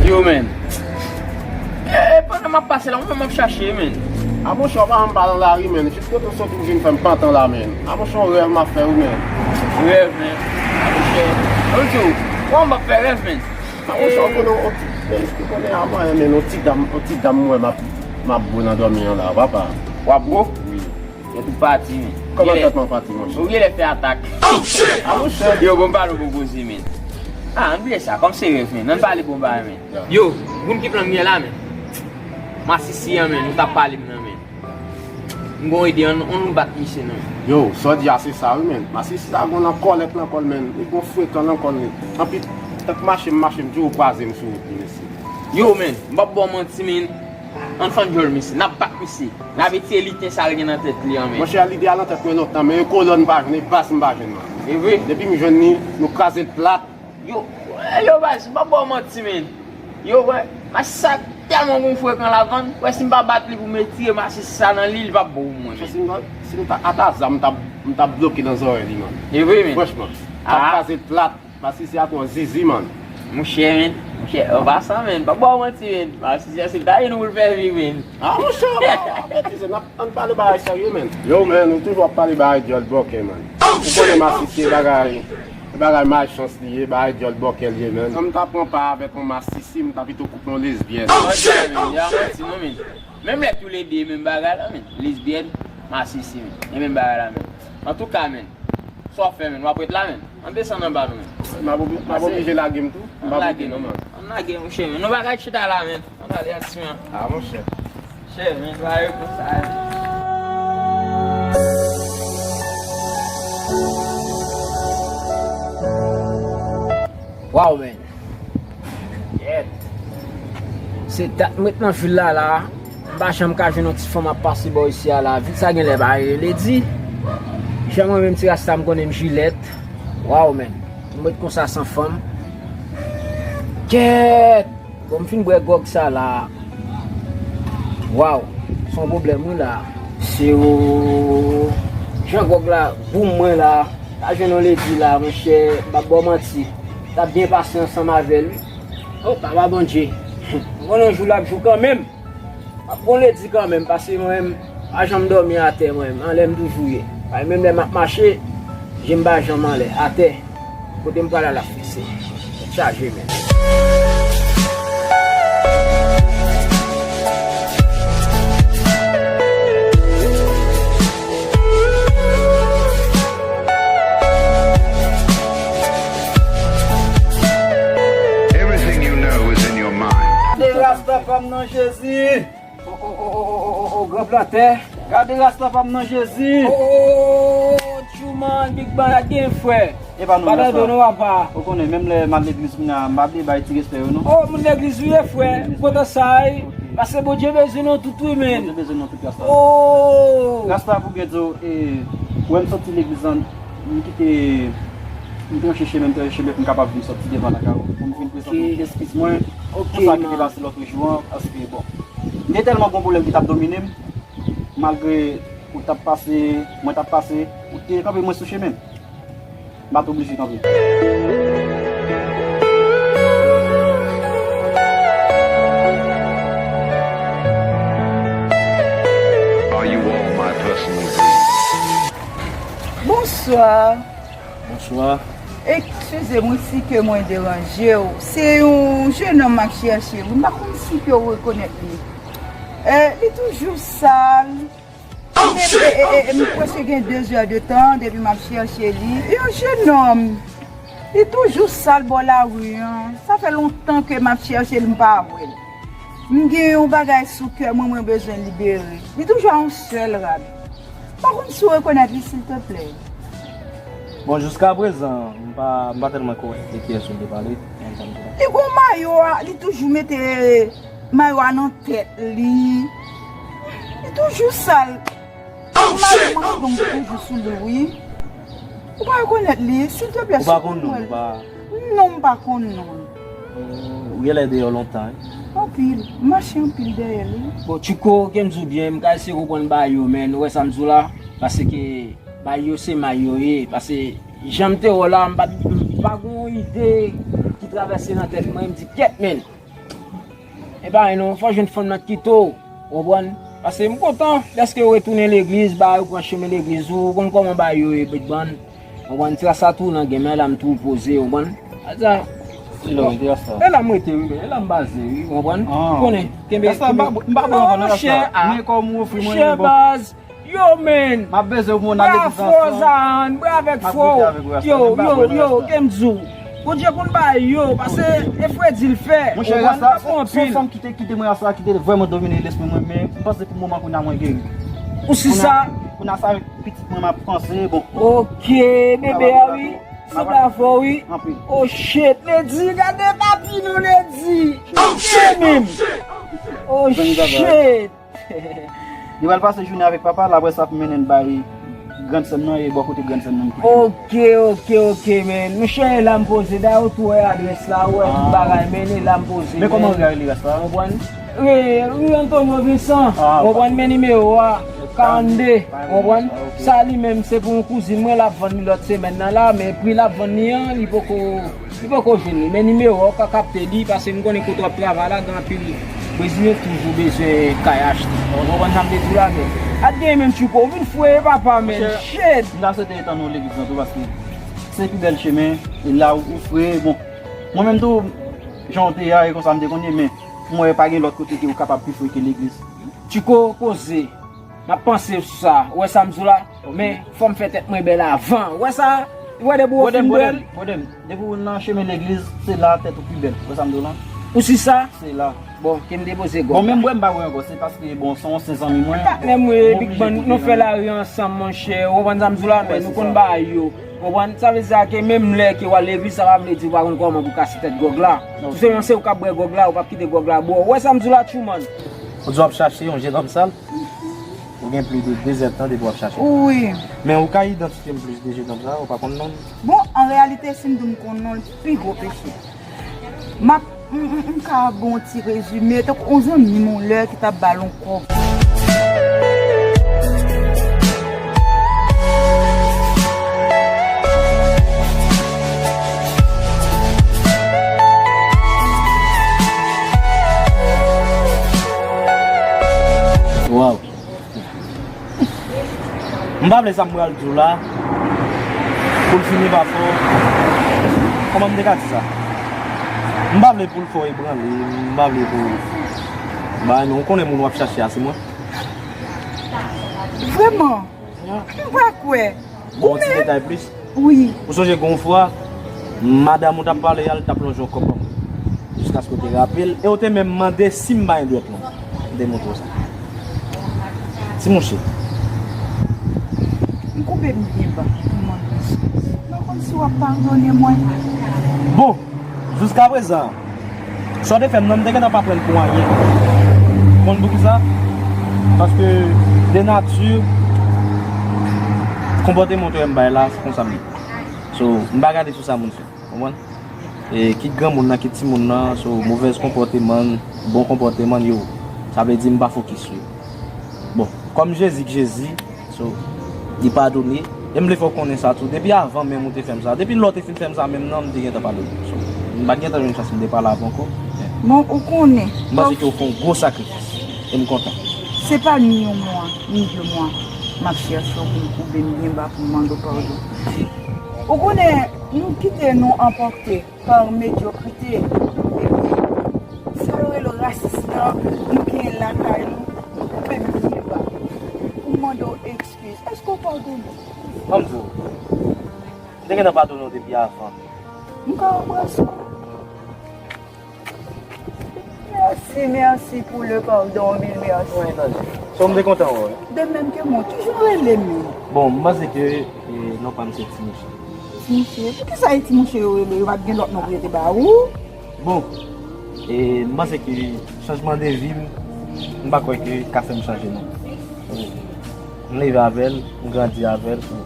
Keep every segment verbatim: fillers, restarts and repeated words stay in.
Yo, men. E, e, pandan m ap pase la, mwen menm m ap chache, men. A monchè, w pa janm pa nan lari, men. Jis kote w sot ou vin fè m pantan la, men. A monchè, yon rèv m ap fè, wi, men. Rèv, men. A monchè. Mwen di w, kòman m ap fè rèv, men? A monchè, w konnen yon ti, men, ou konnen avan, men, yon ti dam, yon ti dam, mwen, m ap, m ap bo nan dòmi an la, papa. W ap bo? Wi. Tèt ou pati, men. Kòman tèt mwen pati, monchè? Ou genlè fè atak. A monchè. Yo, bon, m pale w bon koze, men. A, ann bliye sa, kòm se rèv, men. Ann pale bon bagay, men. Yo, moun ki pran m ye la, men. Masisi an, men, nou t ap pale m nan, men. M gon ide, ann, ann nou bat misye, non. Yo, sa w di a, se sa, wi, men. Masisi sa gon nan kòlèt nan kò l, men. Li gon frekan nan kò l, men. Anpi, tank mache m mache, m toujou kwaze m sou wout li, mesye. Yo, men, m p ap ba w manti, men. Ann fann djòl misye, n ap bat misye. N ap etire liten sa l gen nan tèt li an, men. Monchè, lide a nan tèt mwen lontan, men e kolòn m pa jwenn, e bas m pa jwenn, man. E vre? Depi m jwenn li, nou kraze l plat. Yo, yo, baz, m p ap ba w manti, men. Yo, wè, masisi sa tèlman gon frekan lavann, wè si m pa bat li pou m etire masisi sa nan li, li p ap bon pou mwen, men. Si m, si m ta ata zam, m t ap, m t ap bloke nan zòrèy li, man. E vre, men. Franchman, m t ap kraze l plat. Masisi a twò zizi, man. Monchè, men. Monchè, an pasan, men. Pa ba w manti, men. Masisi a se ta ye nou pou l fè vi, men. A, monchè, pa, pa betize, n ap, ann pale bagay serye, men. Yo, men, nou toujou ap pale bagay djòl bòkè, man. Ou konnen masisi e bagay, e bagay malchans li ye, bagay djòl bòkè li ye, men. An m ta pran pa avèk yon masisi, m ta pito koupe yon lesbyèn. Monchè, men, y a manti, non, men. Menm lè toulede menm bagay la, men. Lesbyèn, masisi, men. E menm bagay la, men. Antouka, men. Sa w ap fè, men? W ap ret la, men? Ann desann anba nou, men. M ap obli-, m ap oblije lage m tou. M p ap rete non, man. Ann lage, monchè, men. Nou pa ka chita la, men. Ann ale, ann simen. A, monchè. Chè, men, pa yo konsa, men. Waw, men. Se dat m ret nan vil la, la. M pa janm ka jwenn yon ti fanm ap pase bò isi a la. Vil sa genlè pa rele di. Jan mwen menm ti rasta m konnen m jilèt. Waw, men. M ret konsa san fanm. Kèt! Bon, m fin bwè gwòg sa la. Waw, se yon pwoblèm, wi, la. Se o jan gwòg la boum mwen la. Ta jwenn yon ledi la, monchè, m p ap ba w manti. T ap byen pase ansanm avè l, wi. Oh, papa Bondye. M konnen yon jou l ap jou kanmenm. M ap gon ledi kanmenm, paske mwen menm, pa janm dòmi atè mwen menm. Anlè m toujou ye. Paske menm lè m ap mache, je m pa janm anlè. Atè, kote m pral la, l ap fikse. Tèt chaje menm. Everything you know is in your mind. Gade rasta pa m nan Jezi. O, o, o, o, o, o, o, gran plantè. Gade rasta pa m nan Jezi. O, o, o, o, o, Truman, Big Bang ak gen frè. E pa nou, pa tande nou, papa. Ou konnen, menm lè m al legliz kounye a, m pa bliye bay ti respè yo, non. O, moun legliz ou ye, frè. M kontan sa, wi. Ok. Paske Bondye bezwen nou tout, wi, men. Bondye bezwen nou tout, rasta. O! Rasta, pou byen di w, e, ou wè m soti legliz lan, m kite, m tranche chemen, m tranche chemen pou m kapab vin soti devan lakay ou. Pou m vin prezante w eskiz mwen pou sa ki te pase lòt jou an, paske, bon, m te tèlman gon pwoblèm ki t ap domine m, malgre ou t ap pase, mwen t ap pase, ou te kanpe mwen sou chemen. M pa t oblije kanpe. Are you all my personal dreams? Bonswa. Bonswa. Eskize m wi si ke mwen deranje w. Se yon jenòm m ap chèche wi. M pa konn si ke w rekonèt li. Eh, li toujou sal. Oh, shit! E, e, e, e, m prèske gen de zè de tan depi m ap chèche li. Yon jenòm. Li toujou sal bò lari an. Sa fè lontan ke m ap chèche li, m pa wè l. M gen yon bagay sou kè mwen, mwen bezwen libere. Li toujou a yon sèl rad. M pa konn si w rekonèt li, silteplè. Bon, jiskaprezan, m pa, m pa tèlman konnen de kiyès ou vle pale. Li gon mayo a, li toujou mete mayo a nan tèt li. Li toujou sal. Ou pa rekonèt li? Ou pa rekonèt li? Silteplè, si w konn wè l. Ou pa konn non, ou pa... Non, m pa konn non. Ou genlè deyò lontan, wi. Anpil. M mache anpil dèyè l, wi. Bon, Tchouko, ke m di w byen, m ka eseye konprann bagay yo, men ou wè sa m di w la, paske bagay yo se may yo ye, paske jan m te wè w la, m pa, m pa gon ide ki travèse nan tèt mwen, m di, kèt, men. E pa anyen non, fò w jwenn fanm nan ki kite w, w konprann? Paske m kontan dèske w retounen legliz, bagay ou pran chemen legliz ou, ou konn kòman bagay yo ye, Big Bang, w konprann? Ti rasta tou nan game la, m tou poze, w konprann? Sa, e la m rete wi, e la m baze wi, w konprann? Ou konnen, kenbe, kenbe. Non, monchè, a, monchè, baz. Yo, men. M ap beze pou moun nan legliz ansanm. Bravo, Zahan, bravo avèk fò. Yo, yo, yo, ke m di w. Bondye konn bagay yo, paske e fredi l fè. Monchè, rasta, se yon fanm ki te kite mwen, rasta ki te vrèman domine lespri mwen, men m panse pou moman kounye a mwen geri. Ou si sa? Kounye a, kounye a sa pitit mwen m ap panse, bon. Ok, bebe a wi. Se bravo wi. Oh shit, Lady, gade papi nou, Lady. Oh shit. Oh shit. Li pral pase jounen avèk papa l, apre sa ap mennen l bay grann sè m nan e bò kote grann sè m nan m kite. Ok, ok, ok, men. Monchè, e la m poze. Dayè, ou tou wè adrès la, ou wè tout bagay, men e la m poze. Men kòman rye a rele rasta? Ou konprann? Wi, wi, Antonio Vincent. Ou konprann, men nimewo a, karannde. Ou konprann? Sa li menm, se pou yon kouzin mwen, l ap vann li lòt semèn nan la, men pri l ap vann li an, li poko Li poko jwenn li, men nimewo a ou ka kapte li, paske m konnen kote w ap travay la, gen anpil Brezilyen toujou bezwen kay achte. Ou konprann sa m vle di w la, men. At gen menm Tchouko, ou vin fre, papa, men. Shit! M ta swete tann ou legliz lan tou, paske se pi bèl chemen, e la ou fre, bon. Mwen menm tou, jan w te ye a, e konsa m te konn ye, men m wè pa gen lòt kote ke ou kapab pi fre ke legliz. Tchouko, poze. M ap panse sou sa. Ou wè sa m di w la? Men, fò m fè tèt mwen bèl avan. Ou wè sa? Ou wè depi w fin bèl? Bredèm, depi w nan chemen legliz, se la tèt ou pi bèl. Ou wè sa m di w la? Ou si sa? Se la. Bon, ke m depoze gòg la. Bon, menm bwè m pa bwè ankò, se paske, bon, se yon ansyen zanmi mwen. Patnè m wi, Big Bang, nou fè lari ansanm, monchè. Ou konprann sa m di w la? Men nou konn bagay yo. Ou konprann? Sa vle di ke menm lè ke w al legliz, sa pa vle di w pa konn kòman pou kase tèt gòg la. Tou se yon se ou k ap bwè gòg la, ou p ap kite gòg la bwè w. Ou wè sa m di w la, Truman? Ou di w ap chache yon jennonm sal? Ou gen plis de de zèdtan depi w ap chache. Wi. Men ou ka idantifye m plis de jennonm sa, ou pa konn non l? Bon, an reyalite, si m di w m konn non l, pi gwo peche. M ap, m, m, m ka ba w yon ti rezime, tankou yon zanmi m yon lè ki t ap ba l yon kòb. M pa vle sa m pral di w la pou l fini pa fè w. Kòman m te ka di sa? M pa vle pou l fè w ebranle, m pa vle pou bagay, men ou konnen moun w ap chache a se mwen. Vrèman? M pa kwè. Bon, ti detay plis. Wi. Ou sonje gen yon fwa, madanm ou t ap pale a, li t ap lonje yon kòb ban mwen. Jiskaske w te rape l, e w te menm mande si m pa gen dwèt lan. M te montre w sa. Ti mouche. M koupe m byen ba pou mande eskiz. M pa konn si w ap padone mwen. Bon, jiskaprezan, sa w te fè m nan, m te gentan pa pran l pou anyen. Konn poukisa? Paske, de nati, konpòteman w te wè m bay la, se konsa m ye. So, m pa gade sou sa moun fè. Konprann? E kit granmoun nan, kit timoun nan, so, movèz konpòteman, bon konpòteman yo, sa vle di m pa fokis sou yo. Bon, kòm Jezi k Jezi, so, li padone. E m vle fè w konnen sa tou. Depi avan menm ou te fè m sa. Depi lè w te fin fè m sa menm nan, m te gentan padone. So, m pa t gentan jwenn chans m te pale avè w ankò. Bon, ou konnen. M panse ke w fè yon gwo sakrifis. E m kontan. Se pa ni yon mwa, ni de mwa. M ap chèche w pou m koube m byen ba pou m mande w padon. Ou konnen, nou kite nou anpòte pa medyokrite. Epi, sa yo rele rasis lan, nou genyen lakay nou, nou koupe m byen ba pou m mande w eskiz. Èske w padone m? Ban m di w, m te gentan padone w depi avan. M ka anbrase w? Mèsi, mèsi pou le pardon, mil mèsi. Wi, tande. So, m te kontan wè w. De menm ke mwen, toujou rele m. Bon, m panse ke, e, non pa m se Ti Mouche. Ti Mouche? Poukisa e Ti Mouche yo rele? Yo pa t gen lòt non pou yo te ba ou? Bon, e, m panse ke chanjman de vi m, m pa kwè ke ka fè m chanje non. M leve avè l, m grandi avè l, so,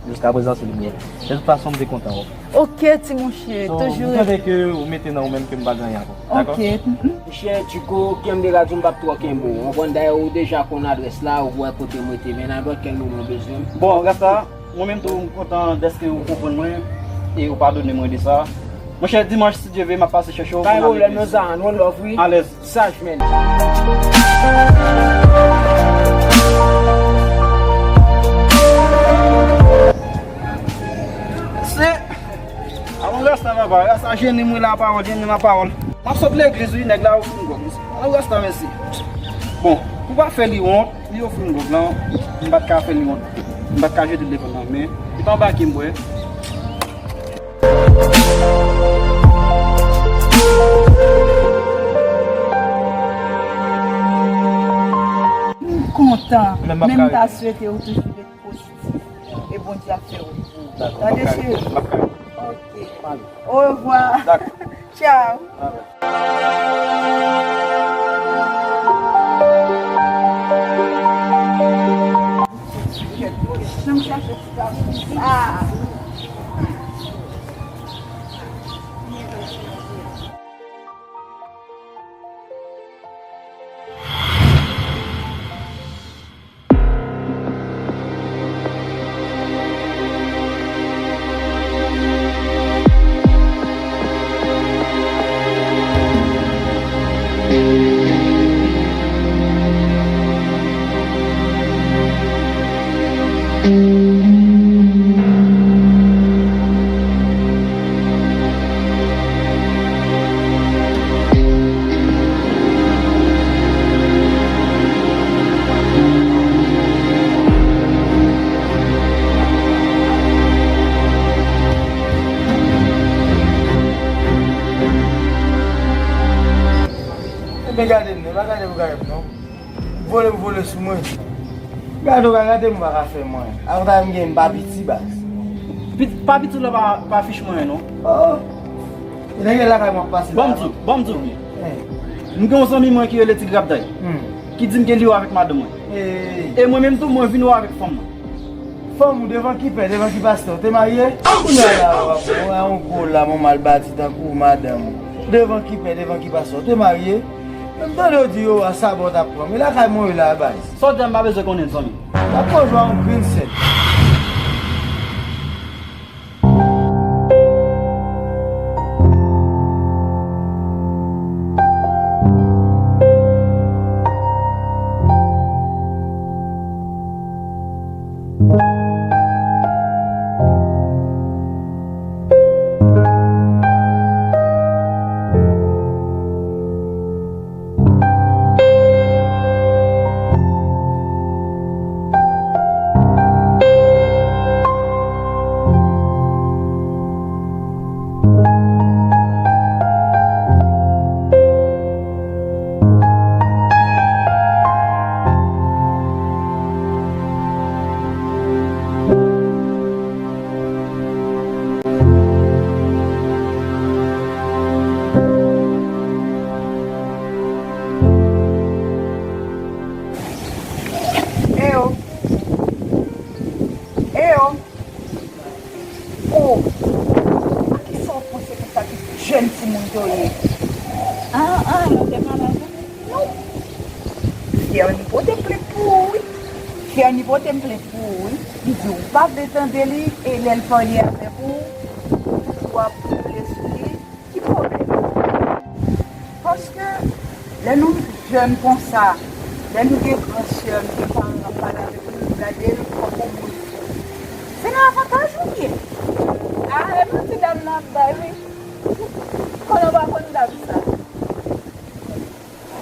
jiskaprezan se li m ye. De tout fason, m te kontan wè w. Ok, ti mouche, toujou. So, m tande ke ou mete nan ou menm ke m pa gen anyen ankò. Dakò? Ok. Mouche Duco, kenbe radyo, m p ap twò kenbe w. Ou konprann, dayè ou deja konn adrès la, ou wè kote m rete, men nan nenpòt kèl moman w bezwen m. Bon, Rasta, mwen menm tou, m kontan dèske ou konprann mwen e ou padone mwen de sa. Monchè, dimanch, si Dye vle, m ap pase chèche w pou n al legliz. Pa gen pwoblèm non, Zahan, one love, wi. Alèz. Saj, menn. Se, a bon, Rasta papa, Rasta jeni m wi la pawòl, jeni m a pawòl. M ap sot legliz wi, nèg la ofri m gòg. Alò Rasta, mèsi. Bon, pou pa fè li wont, li ofri m gòg lan, m pa t ka fè li wont. M pa t ka jete telefòn nan, men li pa anbake m bwè. M kontan, men m ta swete ou toujou ret pozitif. E Bondye ap fè wout pou ou. Tande, cheri? Ok. Orevwa. Tchaw. Ebyen gade m, pa gade pou gade m non. Vole pou vole sou mwen. Gade w, gade m pa ka fè mwen. Avantaj m gen m pa piti baz. Pit-, pa piti la pa, pa fich mwen non. Oh. E nan gen lakay mwen ap pase. Ban m di w, ban m di w. M gen yon zanmi mwen ki rele Ti Grabday. Hmm. Ki di m ke li wè avèk madanm mwen. E mwen menm tou, mwen vin wè avèk fanm mwen. Fanm ou devan ki pè, devan ki pastè, ou te marye? Kounye a la, w ap wè yon gwo lam, yon mal bati tankou madanm ou. Devan ki pè, devan ki pastè, ou te marye? M tande yo di yo a Sabò t ap pran m. E lakay mwen yo la, baz. Sa w di a m pa bezwen konnen, zanmi. M ap konjwe a yon grenn sèl. Soye. Ah, ah, nou te pale avè l? Non. Fiani pote m plent pou ou, wi. Fiani pote m plent pou ou, wi. Li di ou pa vle tande li, e lè l pale avèk ou, ou ap koule sou li. Ki pwoblèm? Paske lè nou jèn konsa, lè nou gen gran sè, nou gen paran k ap pale avèk nou, nou gade l kòm yon moun fou. Se nan avantaj ou l ye. Ah, e manti dam nan ap bay, wi. Konnen w pa konn dam sa.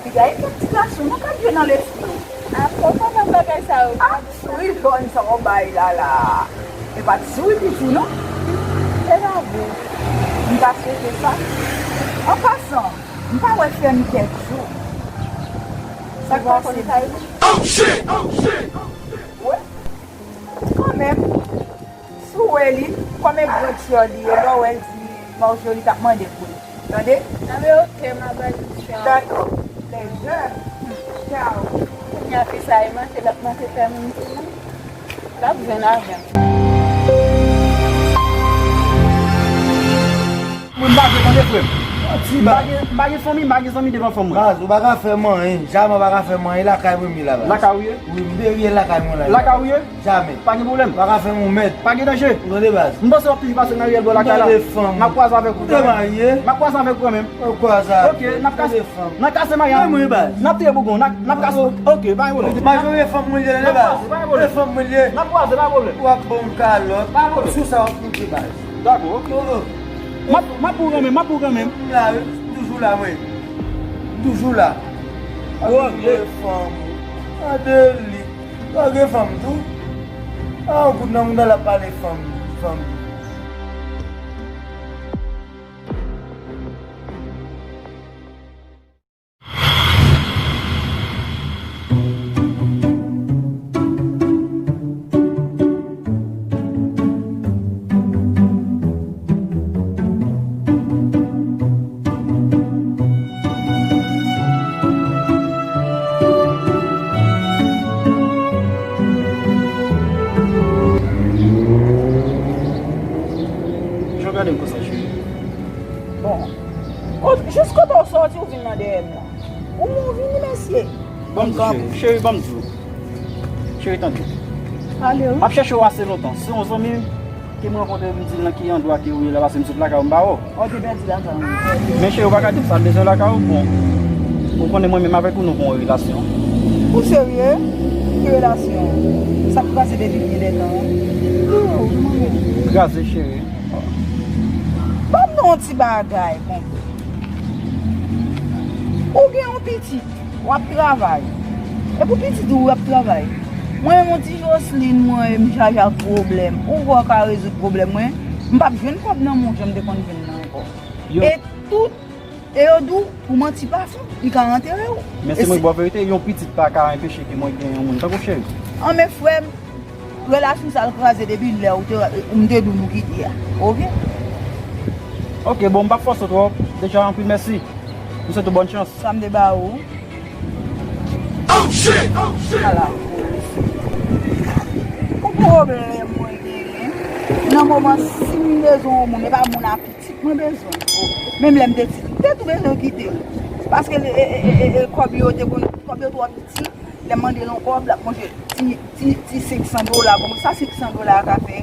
Piga e kèk ti gason non k ap jwe nan lespri w. Apa w pa konn bagay sa yo. Ah, wi, jòn sa w bay la la. E pa ti wi piti non. Se pa vre. M ta swete sa. An pasan, m pa wè Fiani kèk jou. Sa k pase? Wi. Kanmenm, si w wè li, kòm e gran sè li ye, lè w wè l di Marjorie t ap mande pou li. Tande? Anben, oke, m a ba l yon chans. Dakò. Lè jèn. Tchao. Kounye a fi sa, e manti l ap manti fè moun tou, non? L ap jwenn avè m. Mwen m pa vle tande frè m. M pa gen, m pa gen fanmi, m pa gen zanmi devan fanm mwen. Baz, ou pa ka fè m anyen. Jamè w pa ka fè m anyen. Lakay mwen m ye la, baz. Lakay ou ye? Wi, m te ye lakay mwen la. Lakay ou ye? Jamè. Pa gen pwoblèm. Pa ka fè m yon mèd. Pa gen danje. Ou tande, baz? M panse w ap toujou pase nan riyèl bò lakay la. Tande fanm. M ap kwaze avèk ou kanmenm. M te marye. M ap kwaze avèk ou kanmenm. Ou kwaze avèk. Oke, n ap kase. Tande fanm. N ap kase marye a. Mwen, baz. N ap touye bougon. N ap, n ap kase. Oke, pa gen pwoblèm. Marye fanm mwen ye, baz. N ap kwaze, pa gen pwoblèm. Fanm mwen ye. N ap kwaze, pa gen pwoblèm. W ap ban m kalòt. Pa gen pwoblèm. Sou sa w ap moute, baz. Dakò, oke. M ap, m ap pou kanmenm, m ap pou kanmenm. M la, wi. M toujou la, mwen. M toujou la. Lage fanm. Gade li. Lage fanm tou. A, yon kout nan mouda l ap pale fanm, fanm. Jan w gade m konsa, cheri? Bon. Kot, jis kote w sòti, w vin nan dèyè m la. Ou, ou vini, mesye. Ban m di, cheri, cheri, ban m di w. Cheri, tande. Pale, wi. M ap chèche w ase lontan. Se yon zanmi m ke m rankontre, m di l nan ki andwa ke ou ye la, paske m sot lakay ou, m pa wè w. Ou te pèdi lakay ou. Men cheri, ou pa ka di m sa, m bezwen lakay ou, bon. Ou konnen mwen menm avèk ou, nou gon relasyon. Ou serye? Ki relasyon? Sa k kraze depi byen de tan an. Yo, mwen. Kraze, cheri. Ban m non yon ti bagay, konprann. Ou gen yon pitit, w ap travay. E pou pitit ou, w ap travay. Mwen, yon ti Joseline, mwen, m chaje ak pwoblèm. Ou kwè w ka rezoud pwoblèm mwen? M p ap jwenn kòb nan men w jan m te konn jwenn nan ankò. Yo. E tout, e yo di w, pou manti pa fè, li ka antere w. Men se mwen k ba w verite, yon pitit pa ka anpeche ke mwen gen yon moun tankou w, cheri. An, men frè m, relasyon sa l kraze depi lè ou te, ou m te di w nou kite a. Oke? Oke, bon, m p ap fòse w twòp. Deja, anpil mèsi. M swete w bòn chans. Sa m te ba ou. Ala. Pou pwoblèm mwen genyen, nan moman si m bezwen yon moun, e pa moun a pitit mwen bezwen. Menm lè m te ti, m te tou bezwen kite l. Paske e, e, e, e, e, kòb yo te konn, kòb yo twò piti. Lè m mande l yon kòb, l ap manje ti, ti, ti senk san dola. Bon, sa senk san dola a ka fè?